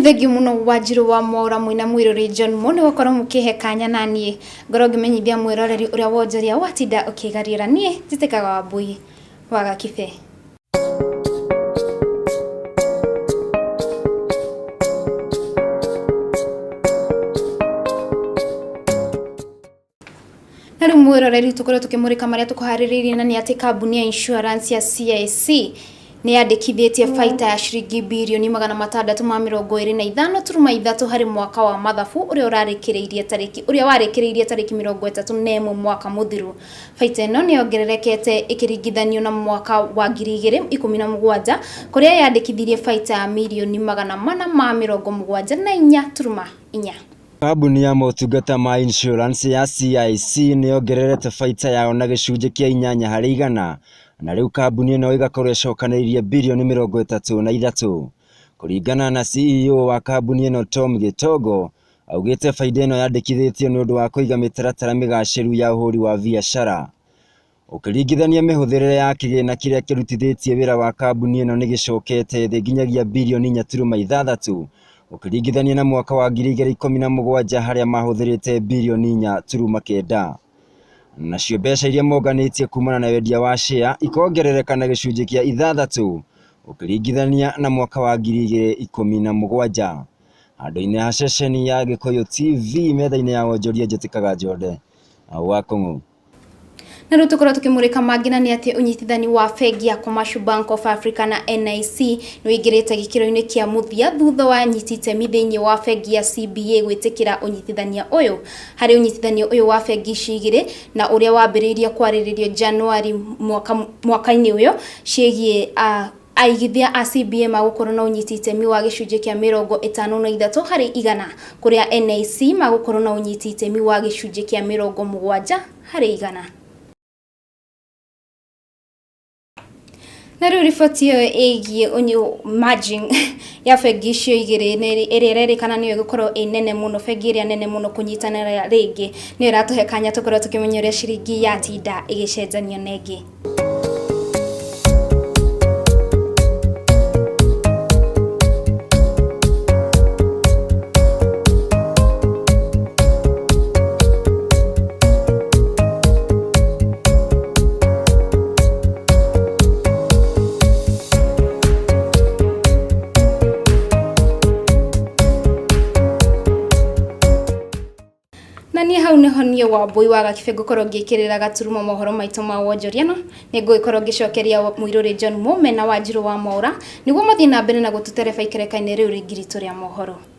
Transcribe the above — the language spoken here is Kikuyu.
Thengiũ mũno Wanjirũ wa Mwaũra mwĩna mwĩroreri John Mo nĩ gũkorwo mũkĩhe kanya na niĩ ngorwo ngĩmenyithia mwĩroreri ũrĩa wonjoria watinda ũkĩgariũra. Niĩ njĩtĩkaga Wambui wa Gakibe. Na rĩu mwĩroreri tũkorwo tũkĩmũrĩka marĩa tũkũharĩrĩirie na nĩ atĩ kambuni ya insurance ya CIC nĩ yandĩkithĩtie baita ya ciringi birioni 625.3 harĩ mwaka wa mathabu ũrĩa ũrarĩkĩrĩirie tarĩki ũrĩa warĩkĩrĩirie tarĩki 31 mwaka mũthiru. Baita ĩno nĩ yongererekete ĩkĩringithanio na mwaka wa 2017 kũrĩa yandĩkithirie baita ya mirioni 474.4. Kambuni ya motungata ma insurance ya CIC nĩ yongererete baita yayo na gĩcunjĩ kĩa inyanya harĩ igana na rĩu kambuni ĩno ĩgakorwo ĩcokanĩrĩirie birioni 33. Kũringana na CEO wa kambuni ĩno Tom Gĩtongo, augĩte baida ĩno yandĩkithĩtio nĩ ũndũ wa kũiga mĩtaratara mĩgacĩru ya ũhũri wa biacara. Ũkĩringithania mĩhũthĩrĩre ya kĩgĩna kĩrĩa kĩrutithĩtie wĩra wa kambuni ĩno nĩ gĩcokete thĩ nginyagia birioni 4.6 ũkĩringithania na mwaka wa 2017 harĩa mahũthĩrĩte birioni 4.9. Nacio mbeca iria monganĩtie kumana na wendia wa share ikongerereka na gĩcunjĩ kĩa ithathatũ ũkĩringithania na mwaka wa 2017. Handũ-inĩ ha ceceni ya Gĩkũyũ TV metha-inĩ ya wonjoria njĩtĩkaga Njonde wa Kũng'ũ. Na rĩu tũkorwo tũkĩmũrĩka mangĩ na nĩ atĩ ũnyitithani wa bengi ya Commercial Bank of Africa na NIC nĩ ũingĩrĩte gĩkĩro-inĩ kĩa mũthia thutha wa anyiti itemi thĩinĩ wa bengi ya CBA gwĩtĩkĩra ũnyitithania ũyũ. Harĩ ũnyitithanio ũyũ wa bengi ici igĩrĩ na ũrĩa wambĩrĩirie kwarĩrĩrio Januari mwaka-inĩ ũyũ ciĩgiĩ Aigithia a CBA magũkorwo na ũnyiti itemi wa gĩcunjĩ kĩa 53% kũrĩa NIC magũkorwo na ũnyiti itemi wa gĩcunjĩ kĩa 70%. Na rĩu riboti ĩyo ĩgiĩ merging ya bengi icio igĩrĩ ĩrĩa ĩrerĩkana nĩyo ĩgũkorwo ĩ nene mũno, bengi ĩrĩa nene mũno kũnyitanĩra rĩngĩ, nĩyo ĩratũhe kanya tũkorwo tũkĩmenya ũrĩa ciringi yatinda ĩgĩcenjanio na ĩngĩ. Na niĩ hau nĩho niĩ Wambũi wa Gakibe ngũkorwo ngĩkĩrĩra gaturumo mohoro maitũ ma wonjoria no nĩ ngũgĩkorwo ngĩcokeria mũirũrĩ John Mũme na Wanjirũ wa Mwaũra nĩguo mathiĩ na mbere na gũtũtereba ikereka-inĩ rĩu rĩngĩ ritũ rĩa mohoro.